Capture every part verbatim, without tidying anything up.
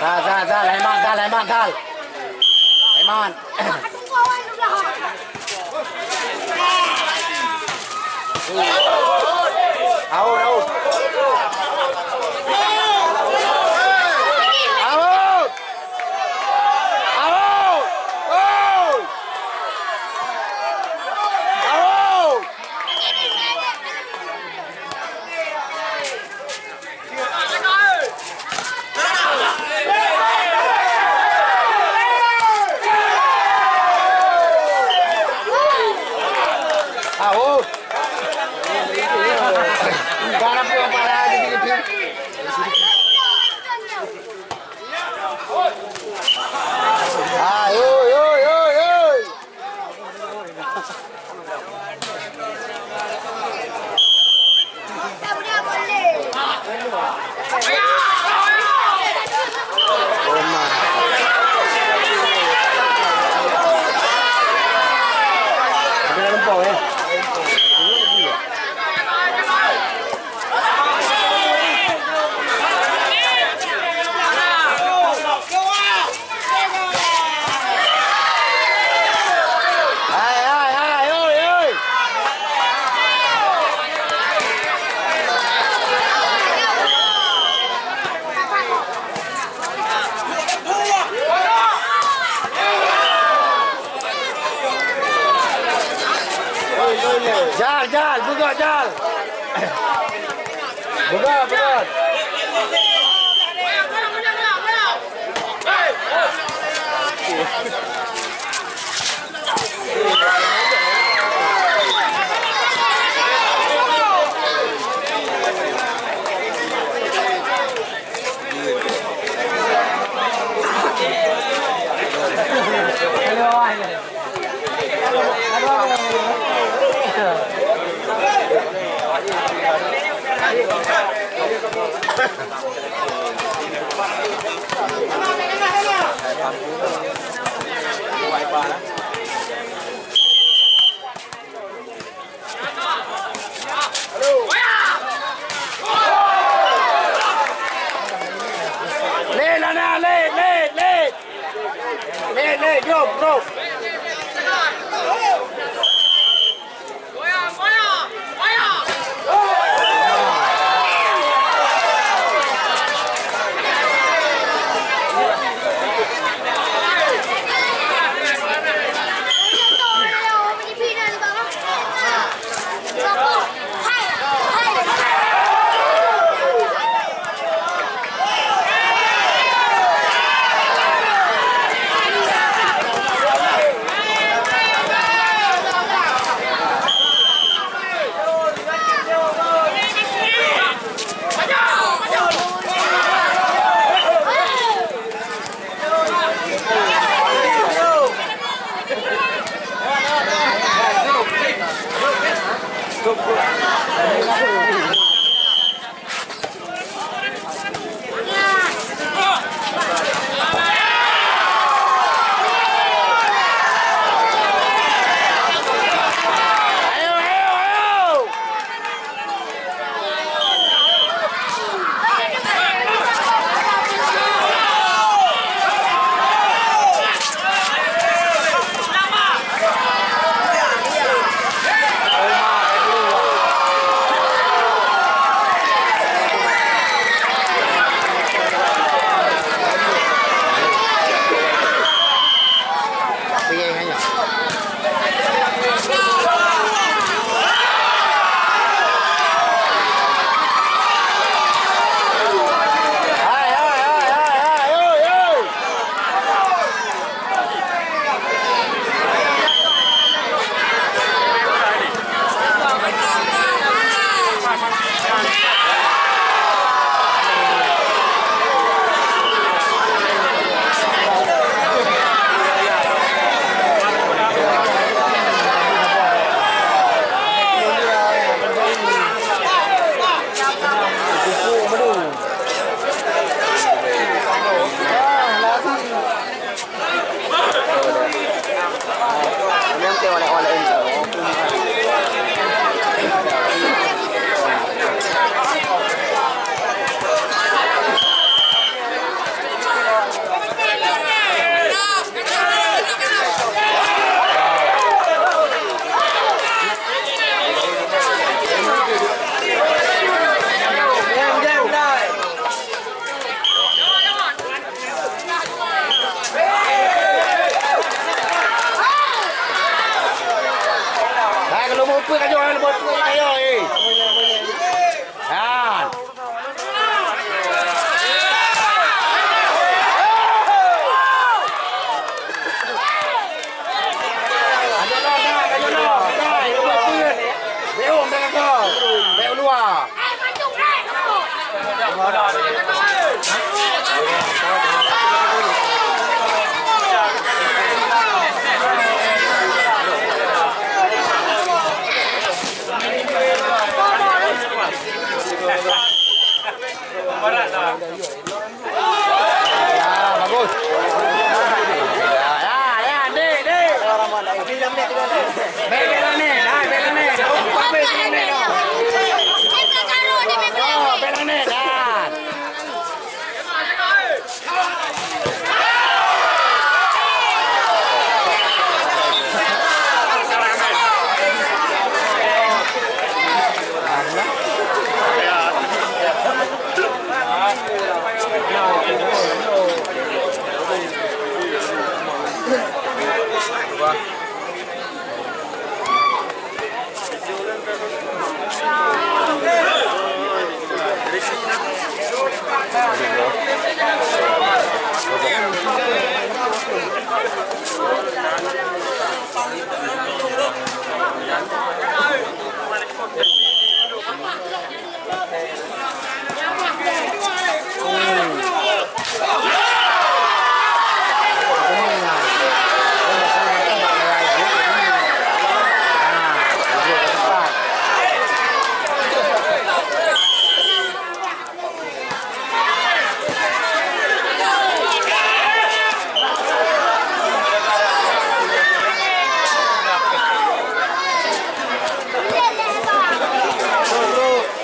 Zal, Zal, Zal, Hemat, Zal, Hemat, Zal. Hemat. Aur, aur. Aur. Aur. Aur. Aur. Aur. Ayo, yo, yo, yo. Hai, hai, hai, oi, oi. Jal, jal, beugöt jal. Beugöt, beugöt. Lé, Lana, lé, lé, lé. Lé, lé, drop, drop. Ya, bagus. Ya, ya, ya, dek, dek. Bek, bek langét, dah, bek langét. Dah, bek langét, dah. Oh, bek langét, dah.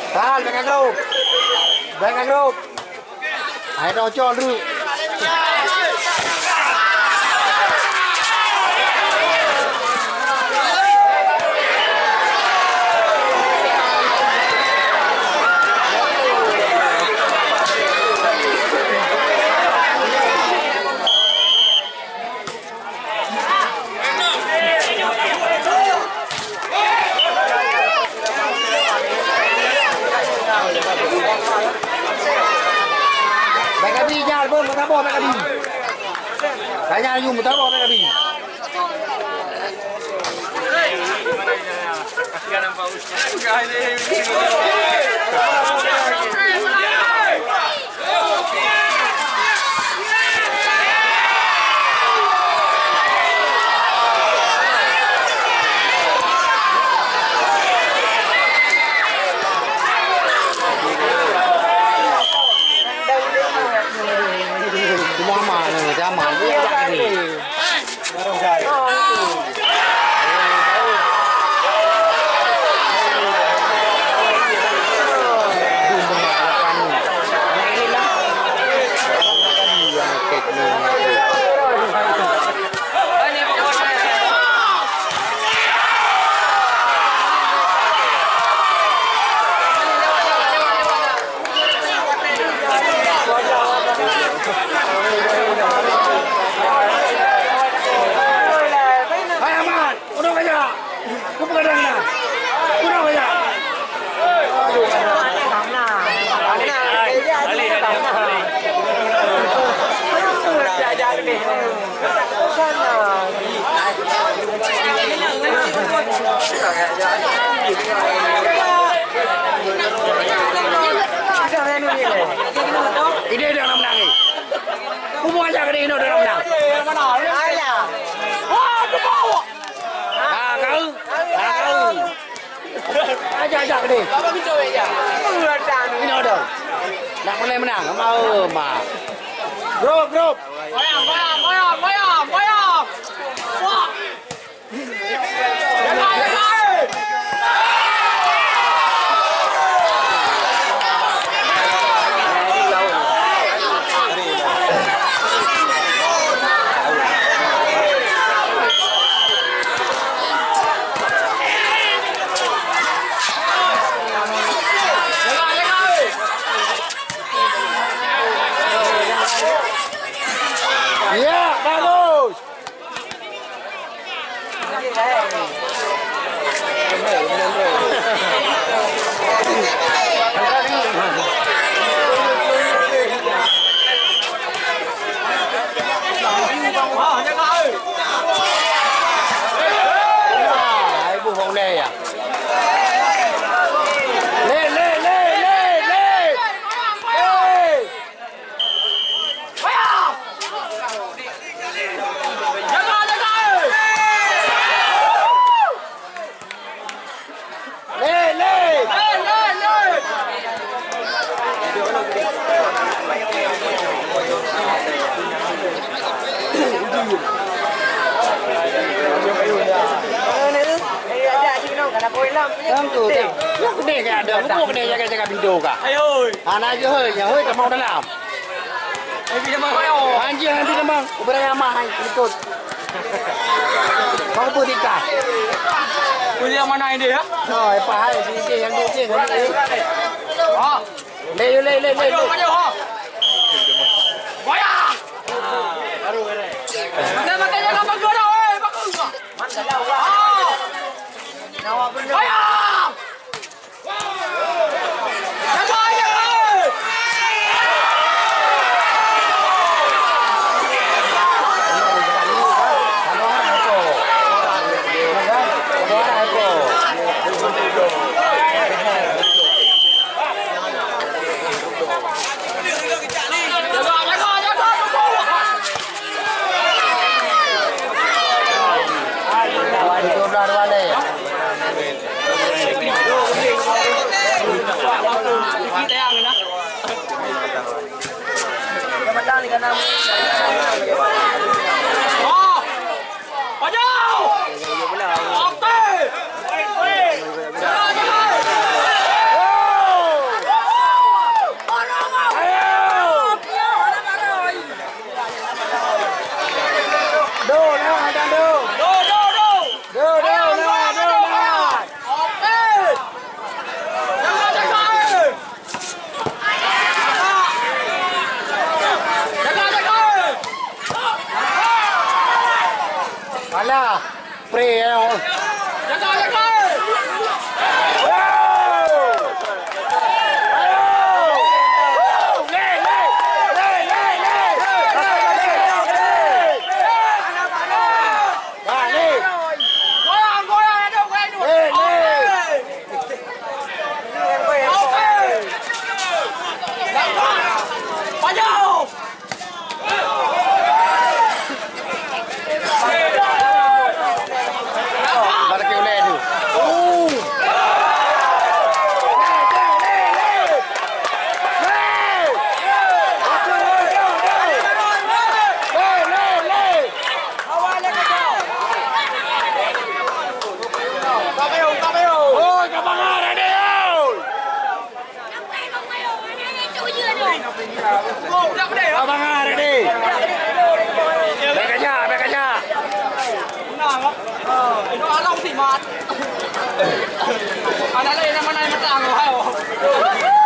Tahan, bèk ka grup. Bèk ka grup. Hai, dong col dulu. Bèk kabi, Jal, bom, meusaboh, bèk kabi. Tanya laju, meusaboh, bèk kabi. Hai Aman, udah kaya. Kau pegadang dah. Udah kaya. Ini dia nak menang ni. Umur aja gede ini udah nak menang. Alah. Wah, tu bawa. Ah, kau. Ah, kau. Aja, aja gede. Ini udah. Nak mulai menang. Mau, ma. Grup, grup. Goyang, goyang, goyang, goyang, goyang. Wah. Kan tu, kan. Nyoe keudeh ka ada, nyoe keudeh jaga-jaga pintu ka. Hana jeuet, hoi, nyan, hoi, tamong dalam. Hai, pi teumang, hai, oh. Anjing, hai, pi teumang. Ubé nyang mah, hai, ikut. Bang, peue tika? Peue nyang mana ini, ya? Oh, eh, pahai, si Icing, yang dua Icing, hai, eh. Ah. Lé, lé, lé, lé, lé. Maju, maju, ha. Goyang. Baru, baru. Jangan pakai, jangan pakai, dah, eh, bagus. Ah. Goyang. Alah, pre, eh. Abang ah, ready. Bèk kajak, bèk kajak. Anak lain nama naik matang, hai.